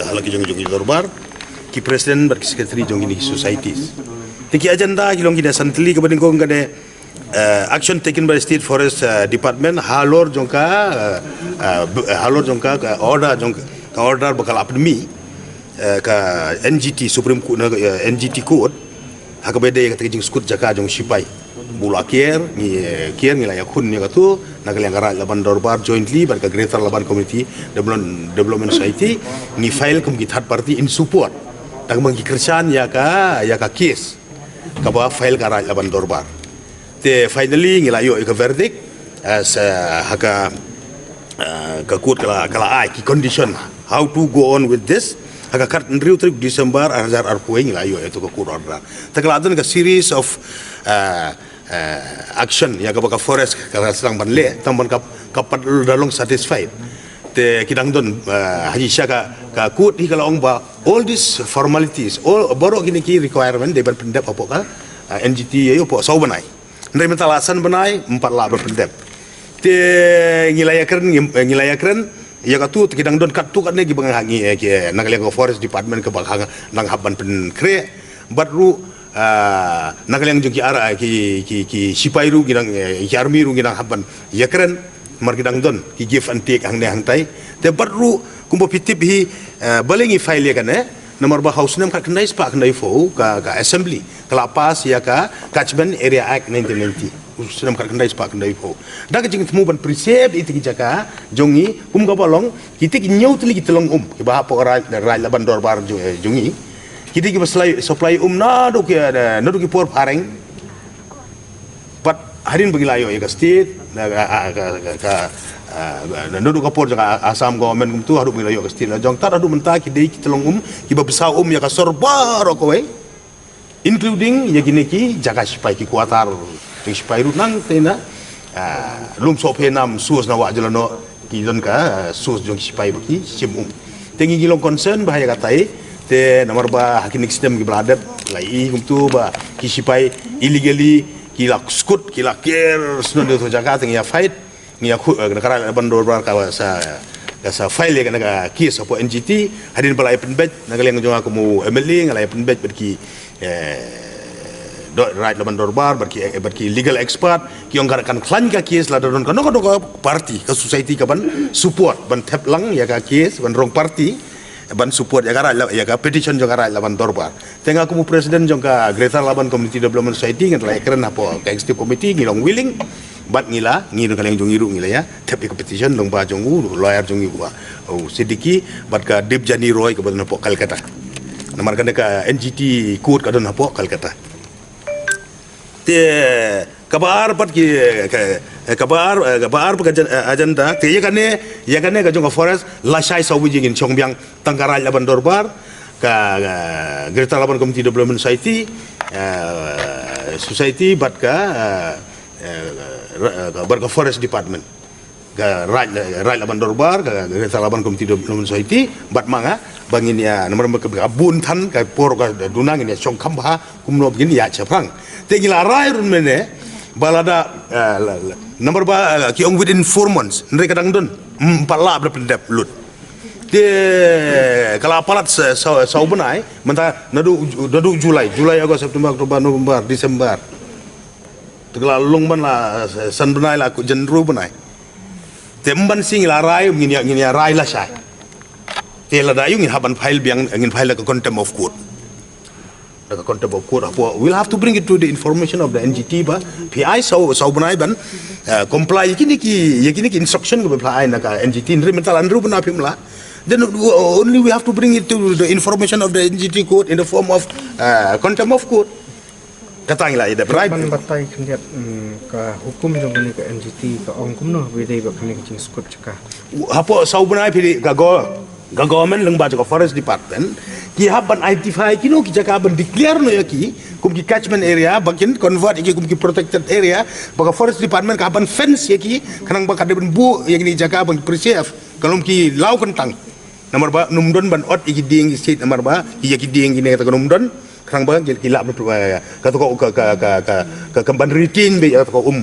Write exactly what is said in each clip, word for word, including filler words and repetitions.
Hala ki jong jong ki dorbar, ki president bad ki secretary jong kine ki societies. Te ki agenda ki long kine, san tylli kaba nyngkong kane, eh, action taken by the State Forest, eh, Department halor jong ka, eh, eh, b- halor jong ka, ka order jong ka, order ba ka la pynmih, eh, ka N G T Supreme Court, eh, N G T Court, ha kaba ïadei ïa kata ka jingsngewsih jaka jong sipai. Ba la kiar, ngi, eh, kiar, ngi la ïakhun ïa katu na ka liang ka Raid Laban Dorbar jointly bad ka Greater Laban Community Development, Development Society, ngi file kum ki third party in support. Tang ba ngi kyrshan ïa ka, ïa ka case kaba file ka Raid Laban Dorbar. Te finally ngi la ïoh ïa ka verdict, eh, sa ha ka, eh, ka court ka la, ka la ai ki condition how to go on with this. Ha ka khathynriew tarik December ar hajar arphew ngi la ïoh ïa tu ka court order. Te ka la don ka series of, eh, eh, action ïa kaba ka forest ka la sdang ban leh tang ban ka, ka pat da long satisfied. Te ki dang don, eh, ha shisha ka, ka court hi ka la ong ba all these formalities, all baroh kine ki requirement dei ban pyndep hapoh ka, eh, N G T ïa hapoh saw bnai. Hynrei mynta la san bnai ym pat lah ban pyndep. Te ngi la ïakren, ngi, ngi la ïakren ïa katu, te ki dang don katto katne kiba nga ha ngi, eh, ki, eh, na ka liang ka forest department kaba nga dang hap ban pynkhreh. Bad ruh, ah, na ka liang jong ki ar, ah, ki, ki, ki sipai ruh ngi dang, eh, ki army ruh ngi dang hap ban ïakren. Namar ki dang don ki give and take hangne hangtai. Te bad ruh kumba phi tip hi, eh, balei ngi file ïa kane, namar ba ha u snem khatkhyndai spah khyndaiphew ka, ka assembly ka la pass ïa ka Catchment Area Act nineteen ninety. U snem khatkhyndai spah khyndaiphew. Da ka jingthmu ban preserve ïa kita ki jaka jong ngi, kum kaba long kita ki hynñiew tylli ki tyllong um kiba hapoh Raid, Raid Laban Dorbar jong, eh, jong ngi. Kita kiba supply, supply um naduh ki, eh, naduh ki por phareng. Pat hadien ba ngi la ïoh ïa ka state, na ka, ka, ka, ka, ah, naduh ka por jong ka Assam government kumtu, haduh ba ngi la ïoh ka state la jong, tad haduh mynta ki dei ki tyllong um kiba bsa um ïa ka sor baroh kawei, including ïa kine ki jaka sipai, ki quarter jong sipai ruh nangta na, ah, Lum Sohphe Nam, source na Wah Jyllanoh, ki don ka, ah, source jong ki sipai ba ki shim um. Te ngi ngi long concern bha ïa katai, te namar ba ha kine ki snem kiba la dep la i kumtu ba ki sipai illegally ki la scout, ki la ker snoh na tu jaka, te ngi ïa fight, ngi ïa khu-, eh, na ka Raid Laban Dorbar ka sa, ka sa file ïa kane ka case hapoh N G T, hadien ba la ïa pynbeit na ka liang jong nga kum u M L A, nga la ïa pynbeit bad ki, eh, do-, Raid Laban Dorbar, bad ki, eh, bad ki legal expert, ki ong ka kan khlaiñ ka case lada don kano kano ka party, ka society kaban support ban thep lang ïa ka case, ban rong party ban support ïa ka Raid La-, ïa ka petition jong ka Raid Laban Dorbar. Te nga kum u president jong ka Greater Laban Community Development Society, ngi la ïakren hapoh ka executive committee, ngi long willing, bad ngi la, ngi na ka liang jong ngi ruh ngi la ïa thep ïa ka petition lyngba jong u lawyer jong ngi u, u Siddiqui, bad ka Debjani Roy kaba don hapoh Calcutta. Namar kane ka N G T court ka don hapoh Calcutta. Te kaba ar pat ki, ka, kaba ar, kaba ar pat ka agen-, agenda, te ïa kane, ïa kane ka jong ka forest, lashai saw baje ngin shong biang, tang ka Raid Laban Dorbar, ka, ka Greater Laban Community Development Society, eh, society, bad ka, eh, eh, ra-, ka, bad ka forest department. Ka Raid, Raid Laban Dorbar, ka Greater Laban Community Development Society, bad ma nga, ba ngin ïa, namar ba ka, ka bun than, ka por ka duna ngin ïa shong kham bha, kumno ba ngin ïa shaphrang. Te ngi la rai ruh mynne, ba lada, eh, la, la, namar ba, eh, ki ong within four months, hynrei ka dang don, ym pat lah ban pyndep lut. Te ka la palat sa, sa, saw bnai, mynta naduh, naduh July, July, August, September, October, November, December. Te ka la long ban la, eh, san bnai la kut jan ru bnai. Te ym ban sing la rai, ngin ïa, ngin ïa rai lashai. Te lada ïa ngin hap ban file biang, ngin file da ka contempt of court. Da ka contempt of court hapoh, we'll have to bring it to the information of the N G T ba phi ai saw, saw bnai ban, eh, comply ïa kine ki, ïa kine ki instruction kiba phi la ai na ka N G T, hynrei mynta la hynriew bnai phim lah. Then, uh, only we have to bring it to the information of the N G T court in the form of, eh, contempt of court. Kata ngi la ïa dep rai. Ban batai khyndiat, mm, ka hukum jong kane ka N G T ka ong kumno ba dei ba kane ka jingsngewsih jaka. Hapoh saw bnai phi dei ka go-, ka government lyngba jong ka forest department ki hap ban identify kino ki jaka ban declare noh ïa ki kum ki catchment area, ba kin convert ïa ki kum ki protected area, ba ka forest department ka hap ban fence ïa ki, khnang ba ka dei ban buh ïa kine ki jaka ban preserve, kan ym ki law kyntang. Namar ba ym don ban ot ïa ki dieng ki state, namar ba ïa ki dieng kine kata kan ym don. Khnang ba ki, ki lah ban, eh, kata ka, ka, ka, ka, ka, ka ban retain beit ïa kata ka um.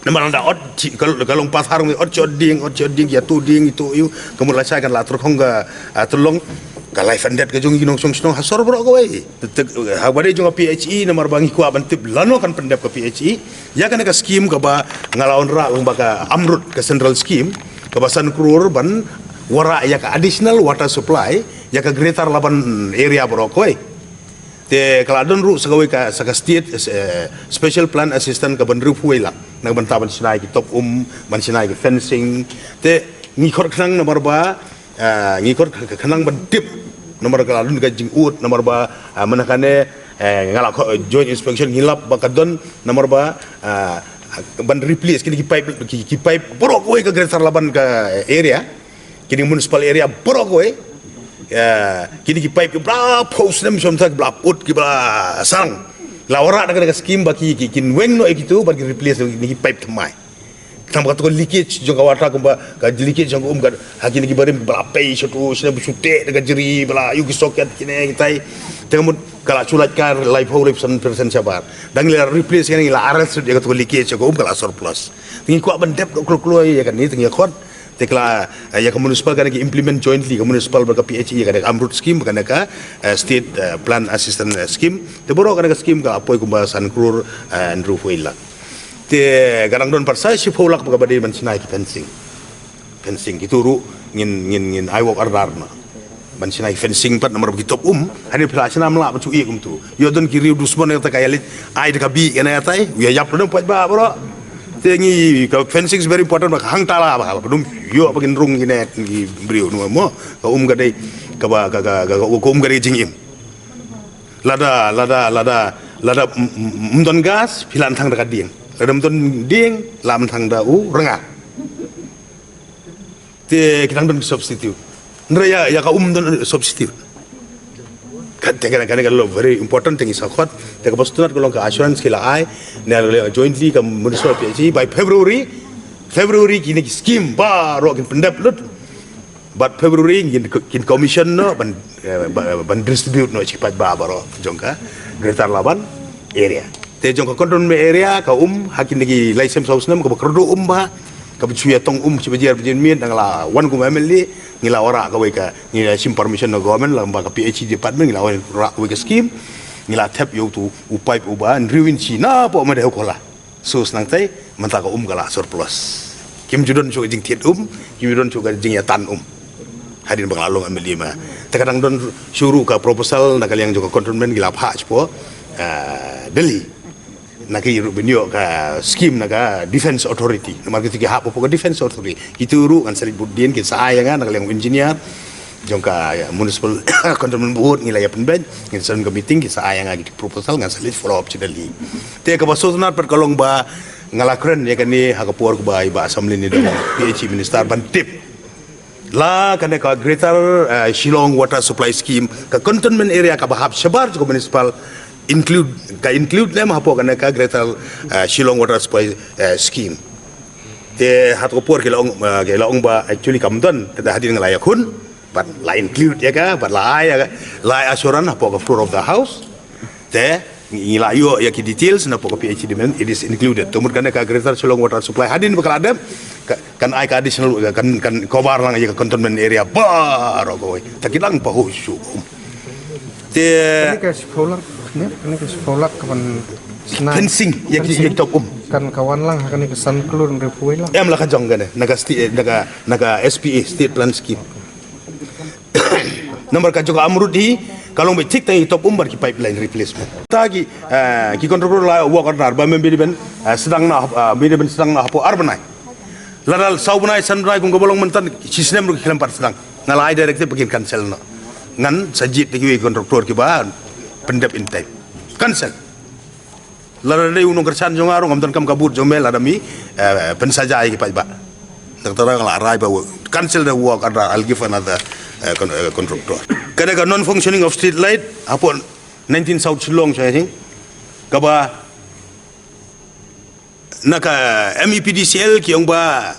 Namar lada ot chi, ka, ka long pathar ngi ot chi ot dieng, ot chi ot dieng, ïa tu dieng, ïa tu ïu, ka mut lashai kan la tyrkhong ka, ah, tyllong, ka life and death ka jong ngi ki nongshong shnong ha sor baroh kawei. Te, te, ha ba dei jong ka P H E, namar ba ngi kwah ban tip lano kan pyndep ka P H E. Ïa kane ka scheme kaba nga la wanrah long ba ka AMRUT ka central scheme, kaba san crore ban wanrah ïa ka additional water supply, ïa ka Greater Laban area baroh kawei. Te ka la don ruh sa kawei ka, sa ka state, eh, special plan assistant ka ban hynriewphew wei lak. Na ka bynta ban shna ïa ki top um, ban shna ïa ki fencing. Te ngi khot khnang namar ba, eh, ngi khot khnang ban tip. Namar ka la don ka jingud, namar ba, eh, mynta kane, eh, nga la kho-, joint inspection ngi lap ba ka don, namar ba, eh, ban replace kine ki pipe, ki, ki pipe baroh kawei ka Greater Laban ka area. Kine municipal area baroh kawei. Ïa, kine ki pipe ki ba la phew snem shong tang ki ba la put ki ba la sah. La wanrah da ka scheme ba ki, ki, kin weng noh ïa kitu, ba ki replace ïa kine ki pipe thymmai. Tang ba kato ka leakage jong ka water kumba ka leakage jong ka um ka, ha kine ki barim ba la pei shatu, snem shu teh da ka jri, ba la ïoh ki socket kine kitai. Te ka mut ka la shu lait ka laiphew laiphew san percent shabar. Dang la replace kane, la arrest ïa kato ka leakage jong ka um, ka la surplus. Te ngi kwah ban dep kloi kloi ïa kane, te ngi khot. Te ka la, eh, ïa ka municipal kane ki implement jointly, ka municipal bad ka P H E, ïa kane ka AMRUT scheme, kane ka, eh, state, eh, plan assistance, eh, scheme. Te baroh kane ka scheme ka poi kumba san crore, eh, hynriewphew wei lak. Te ka dang don pat sa shiphew lak ba ka ba dei ban shna ïa ki fencing. Fencing kitu ruh ngin, ngin, ngin ai work order noh. Ban shna ïa ki fencing pat namar ba ki top um. Hangne phi la shna, ym lah ban shu ïeh kumtu. Ïoh don ki riew dusmon ïa kata ka ïa leit ai da ka bih ïa na ïa tai. Ïa ïap lem pat ba baroh. Te ngi ka fencing is very important ba ka hangta la ba. Ba dum ïoh ba kin rung kine ki briew, namar mo ka um ka dei kaba ka, ka, ka, ka um ka dei jingim. Lada, lada, lada, lada ym, ym, ym don gas, phi lah thang da ka dieng. Lada ym don dieng, lah thang da u rnga. Te ki dang don substitute. Hynrei ïa, ïa ka um don substitute. Ka, te kane, kane ka long very important, te ngi sa khot. Te kaba sngewtynnat ka long ka assurance ki la ai, ne jointly ka municipal P H E by February. February kine ki scheme baroh kin pyndep lut. Bad February ngin, kin commission noh ban, eh, ba-, ban distribute noh sha ki paidbah baroh jong ka Greater Laban area. Te jong ka containment area ka um ha kine ki lai snem saw snem kaba kyrduh um ba, kaba shu ïa tong um shi baje ar baje miet, nga la wan kum M L A, ngi la wanrah kawei ka, ngi la shim permission na government, lem bad ka P H E department, ngi la wanrah kawei ka scheme, ngi la thep ïa utu u pipe uba hynriew inchi napoh Mawdew Khola. So, sa nangtai, mynta ka um ka la surplus. Kim ju don shuh ka jingthied um, kim ju don shuh ka jingïatan um. Hadien ba nga la long M L A ma. Te ka dang don shuh ruh ka proposal na ka liang jong ka containment, ngi la phah shapoh, ah, Delhi. Na ki ruh ban ïoh ka scheme na ka Defence Authority. Namar kita ki hap hapoh ka Defence Authority. Kitu ruh ngan sa leit bud dien, kin sa ai ïa nga na ka liang engineer jong ka, ïa, Municipal Containment Board, ngi la ïa pynbeit, ngin sa don ka meeting, kin sa ai ïa nga ki proposal, ngan sa leit follow up sha Delhi. Te kaba sngewtynnat pat ka long ba nga la kren ïa kane ha ka por kaba i Bah Samlin i dei P H E minister ban tip. La kane ka Greater, eh, Shillong Water Supply Scheme, ka containment area kaba hap shabar jong ka municipal include, ka include ne em hapoh kane ka Greater, eh, Shillong Water Supply, eh, Scheme. Te ha ka por ki la ong, eh, ki la ong ba actually kam don, te hadien nga la ïakhun. Bad la include ïa ka, bad la ai ïa ka, la ai assurance hapoh ka floor of the house. Te ngi la ïoh ïa ki details napoh ka P H E, it is included. Te mut kane ka Greater Shillong Water Supply hadien ba ka la dep, ka, kan ai ka additional, kan, kan cover lang ïa ka containment area baroh kawei. Te ki dang pahuh shuh. Te kane ka shiphew lak, ne? Kane ka shiphew lak ka ban shna fencing, ïa ki, ïa ki top um. Kan ka wan lang ha kane ka san klur hynriewphew wei lak. Em la ka jong kane, na ka sti-, na ka, na ka S P A, State Plan Scheme. Namar ka jong ka AMRUT hi, ka long beit thik tang ïa ki top um bad ki pipeline replacement. Ta ki, eh, ki contractor la work order ba men beit ban, eh, sdang noh, eh, beit ban sdang noh hapoh ar bnai. Lada saw bnai, san bnai kum kaba long mynta, shi snem ruh khlem pat sdang. Nga la ai directive ba kin cancel noh. Ngan sa jied da kiwei ki contractor kiba pyndep in time. Cancel. Lada dei u nongkyrshan jong nga ruh, ngam donkam ka vote jong me, lada me, eh, pynsaja ïa ki paidbah. Doctor nga la rai ba cancel the work, I'll give another, eh, con-, eh, contractor. Kane ka non functioning of street light hapoh nineteen South Shillong, I think. Kaba na ka M E P D C L ki ong ba,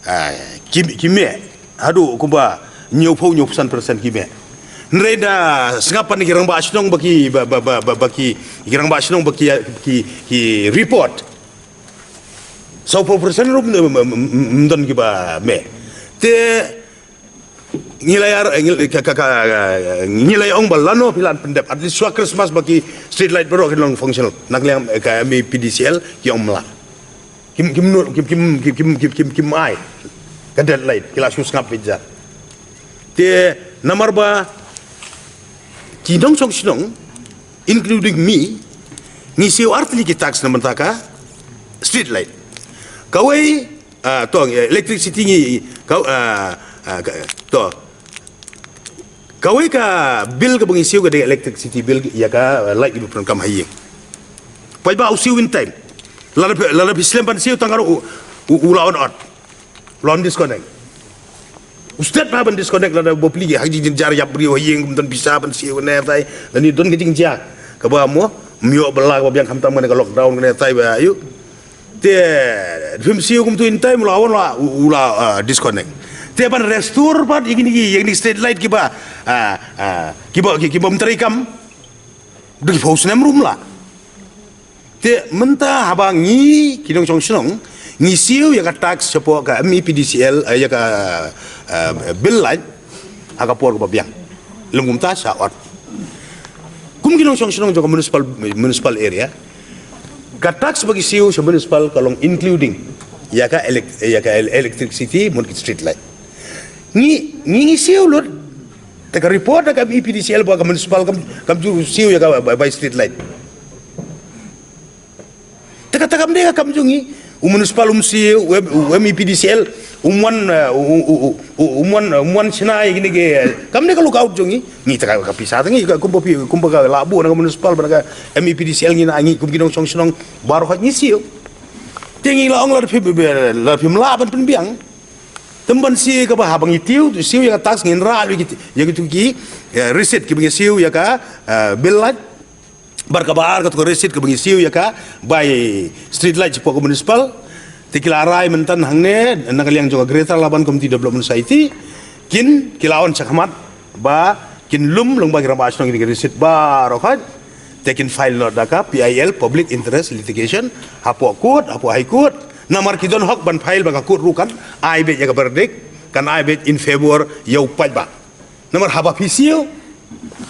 ah, ki, ki mih haduh kumba hynñiewphew, hynñiewphew san percent ki mih. Hynrei da sngap na ki rangbah shnong ba ki, ba, ba ki, ki rangbah shnong ba ki, ki, ki report. Saw phew percent ruh ym, ym, ym, ym don kiba me. Te ngi la ïar, eh, ngi, ka, ka, ka, eh, ngi la ong ba lano phi lah pyndep. At least shuwa Christmas ba ki street light baroh kin long functional. Na ka liang, eh, ka M E P D C L ki ong ym lah. Kim, kim, no, kim, kim, kim, kim, kim, kim, kim ai. Ka deadline, ki la shu sngap beit ja. Te namar ba ki nongshong shnong, including me, ngi siew artylli ki tax na bynta ka street light. Kawei, ah, to, electricity ngi, ka, ah, ah, ka, to. Kawei ka bill kaba ngi siew ka dei electricity bill ïa ka, ah, light kiba pyndonkam ha ïing. Paidbah u siew in time. Lada phi, lada phi slem ban siew tang ruh u, u, u la on off. U la on disconnect. U stet ba ban disconnect lada ba plie ha ka jingjynjar ïap briew ha ïing, ym don pisa ban siew ne tai. Lane don ka jingjia kaba mo, ym ïoh ba la kaba biang khamtam kane ka lockdown kane tai ba ïoh. Te phim siew kumtu in time u la wan la, u, u la, ah, disconnect. Te ban restore pat ïa kine ki, ïa kine ki street light kiba, ah, ah, kiba, ki, kiba ym trei kam. Dei phew snem ruh ym lah. Te mynta haba ngi ki nongshong shnong ngi siew ïa ka tax shapoh ka M E P D C L, eh, ïa ka, eh, bill light ha ka por kaba biang. Lym kumta sha ot. Kum ki nongshong shnong jong ka municipal, municipal area, ka tax ba ki siew sha municipal ka long including ïa ka elec-, ïa ka el-, electricity, mut ki street light. Ngi, ngi, ngi siew lut. Te ka report da ka M E P D C L ba ka municipal kam, kam ju siew ïa ka bai, bai street light. Te kata kam dei ka kam jong ngi. U municipal um siew, u M-, u M E P D C L um wan, eh, u, u, um wan, um wan shna ïa kine ki, eh, kam dei ka lookout jong ngi. Ngi te ka, ka pisa te ngi ka kumba phi, kumba ka la buh na ka municipal bad na ka M E P D C L ngi na ngi kum ki nongshong shnong baroh ngi siew. Te ngi la ong lada phi, lada phim lah ban pynbiang. Te ym ban siew kaba haba ngi tiew, siew ïa ka tax ngin rah ïa ki, ïa kitu ki, ïa receipt kiba ngi siew ïa ka, eh, bill light. Bad kaba ar katu ka receipt kaba ngi siew ïa ka bai street light shapoh ka municipal. Te ki la rai mynta hangne na ka liang jong ka Greater Laban Community Development Society. Kin, ki la wan shakhmat ba kin lum lyngba ki rangbah shnong kine ki receipt baroh khoit. Te kin file noh da ka P I L, Public Interest Litigation, hapoh court, hapoh High Court. Namar ki don hok ban file ba ka court ruh kan ai beit ïa ka verdict, kan ai beit in favour ïa u paidbah. Namar haba phi siew,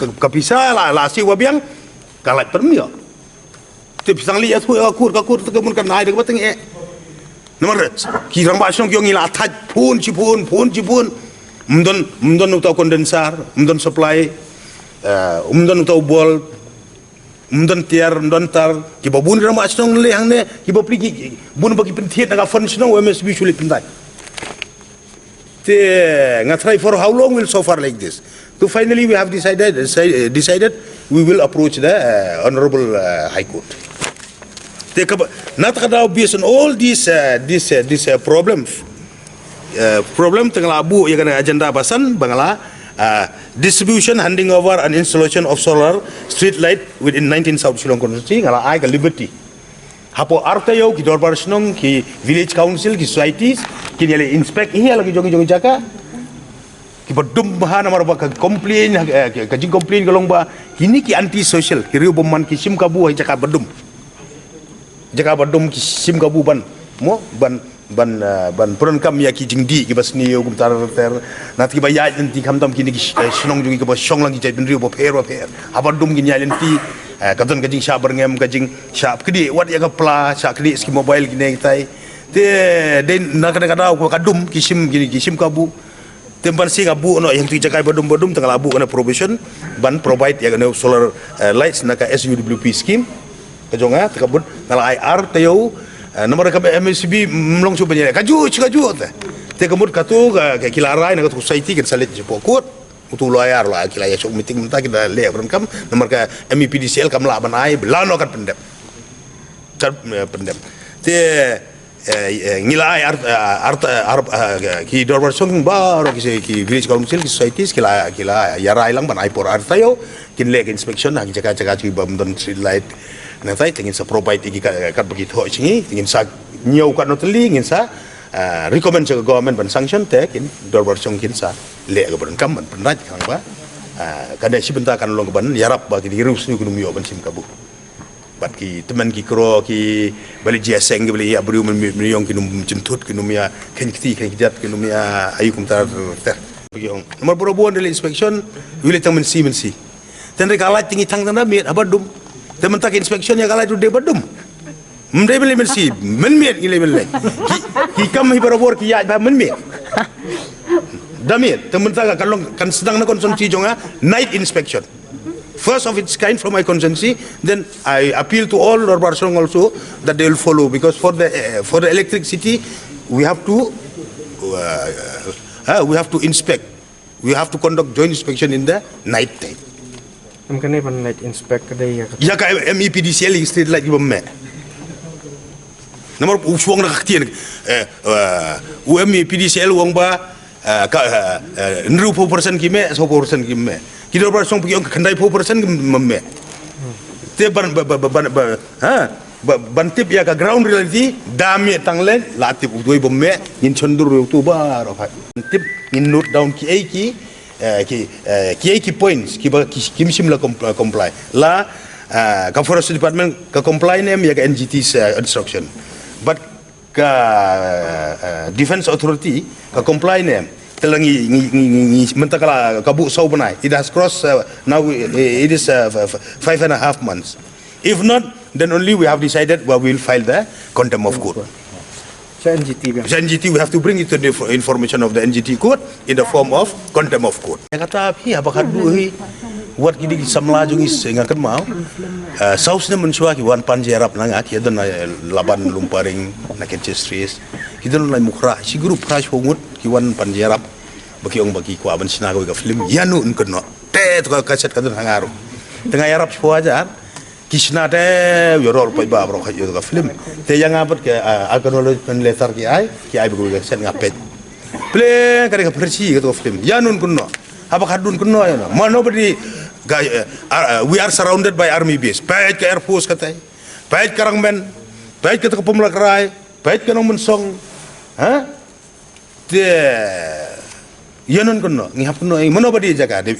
ka, ka pisa la, la siew ba biang, ka lait pyrmio. Te phi sangli ïa thu ïa ka kur, ka kur te ka mun kan ai da kaba teng eh. Namar ki rangbah shnong ki ong ngi la thait phone shi phone, phone shi phone. Ym don, ym don uta u condenser, ym don supply, eh, ym don uta u bulb, ym don tiar, ym don tar, kiba bun ki rangbah shnong leh hangne, kiba plie ki, bun ba ki pynthied na ka fund shnong, M S B shu leit pynthait. Te nga tharai for how long will suffer like this? So finally we have decided, decided we will approach the, uh, Honorable, uh, High Court. Te kaba, na kata ka daw based on all these, uh, these, uh, these, uh, problems, uh, problem te nga la buh ïa kane agenda ba san ba nga la, uh, distribution, handing over and installation of solar street light within nineteen South Shillong constituency, nga la ai ka liberty. Hapoh artaïew ki dorbar shnong, ki village council, ki societies, kin ïaleh inspect ïa la ki jong ki jong ki jaka. Kiba dum bha namar ba ka complain, eh, ka jing complain ka long ba kine ki anti social, ki riew bymman ki shim kabu ha jaka ba dum. Jaka ba dum ki shim kabu ban, mo, ban, ban, eh, ban pyndonkam ïa ki jingdih kiba sniew kumta ter ter. Na kiba ïaid lynti khamtam kine ki sh-, eh, shnong jong ki kiba shong lang ki jaitbynriew bapher bapher. Haba dum kin ïaid lynti, eh, ka don ka jingshah byrngem, ka jing shah kdih wat ïa ka pla, shah kdih sha ki mobile kine kitai. Te dei na kane ka daw ka dum ki shim, ki, ki shim kabu. Te ban shu buh noh ïa kito ki jaka ba dum ba dum te nga la buh kane provision ban provide ïa kane solar, eh, lights na ka S U W P scheme. Ka jong nga te ka mut nga la ai artaïew, eh, namar ka M S B ym long shuh ban ïaleh. Kajuh, kajuh te. Te ka mut katu ka, ka ki la rai na katu society kin sa leit shapoh court. Utu lawyer la ki la ïa shong meeting mynta ki da leh pyndonkam namar ka M E P D C L kam lah ban ai, lano kan pyndep. Kan, eh, pyndep. Te, eh, eh, ngi la ai ar, ar, ar, ar, eh, ki dorbar shnong baroh ki, ki village council, ki societies ki la, ki la ïa rai lang ban ai por artaïew, kin leh ka inspection ha ki jaka jaka ki bym don street light. Nangta te ngin sa provide ïa ki ka, katba ki thoh sha ngi, te ngin sa ñiew katno tylli, ngin sa, eh, recommend sha ka government ban sanction te kin dorbar shnong kin sa leh kaba donkam ban pynlait khnang ba, eh, kane shi bynta kan long kaban ïarap ba ki riewsniew kin ym ïoh ban shim kabu. Bad ki tymmen ki kro ki bali jia seng ki bali ïa briew mynmiet, mynmiet ïong ki nym jynthut, ki nym ïa khein kti khein kjat, ki nym ïa ayu kumta ter. Ki ong namar boro bun daily inspection wi leit tang mynsi mynsi. Tang re ka lait tingi tang tang da miet haba dum. Te mynta ki inspection ïa ka lait u dei ba dum. Ym dei ban leit mynsi, mynmiet ngi leit ban leit. Ki, ki kam hi barabor ki ïaid ba mynmiet. Da miet, te mynta ka kan long, kan sdang na constituency jong nga night inspection. First of its kind from my constituency, then I appeal to all Dorbar Shnong also that they will follow, because for the, uh, for the electricity, we have to, uh, uh, we have to inspect. We have to conduct joint inspection in the night time. Em kane ban night inspect ka dei ïa ka. Ïa ka M E P D C L street light ki bym meh. Namar u shong da ka ktien, eh, eh, u M E P D C L u ong ba, eh, ka, eh, eh, hynriewphew percent ki meh, sawphew percent kim meh. Ki Dorbar Shnong ki ong ka khyndaiphew percent kim meh. Te ban, ban, ban, ban, ban, ha? Ba, ban tip ïa ka ground reality, da meh tang leh, la tip u doi bym meh, ngin chondur u tu baroh. Ban tip ngin note down ki ei ki, eh, ki, eh, ki ei ki points, ki ba, ki, kim shym la com-, comply. La, eh, ka Forest Department, ka comply ne em ïa ka N G T's, eh, instruction. But ka, eh, Defense Authority, ka comply ne em. Te la ngi, ngi, ngi, ngi, ngi, mynta ka la, ka buh saw bnai. It has crossed, eh, now, eh, it is, eh, f-, f-, five and a half months. If not, then only we have decided, well, we will file the contempt of court. Sa N G T ba. Sa N G T, we have to bring it to the inf-, information of the N G T court in the form of contempt of court. Ïa kata phi haba ka duh hi, wat ki dei ki samla jong ngi se nga kynmaw. Eh, saw snem mynshuwa ki wan pan jingïarap na nga, ki don na, eh, Laban Lumparing, na Kynche Street. Ki don na Mukra, shi group phra shiphew ngut, ki wan pan jingïarap. Ba ki ong ba ki kwah ban shna kawei ka film, Ïano Un Kynnoh. Te to ka kaset ka don ha nga ruh. Te nga ïarap shiphew hajar. Ki shna te, ïoh rol paidbah baroh ïa ka film. Te ïa nga pat ka, ah, acknowledgement letter ki ai, ki ai ba ka set nga peit. Pleng ka dei ka pyrshah ka film. Ïano Un Kynnoh. Haba ka dun kynnoh ïano. Ma nobody, ka, eh, ah, ah, we are surrounded by army base. Peit ka Air Force kata. Peit ka Rangmen. Peit kata ka Pumlakrai. Peit ka Nongmynsong. Ha? Te, ïano Un Kynnoh, ngi hap kynnoh, eh, mano ba dei jaka, de,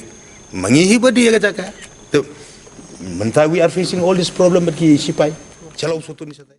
ma ngi hi ba dei ka jaka. Te, mynta we are facing all this problem bad ki sipai. Shalom sutun shatai.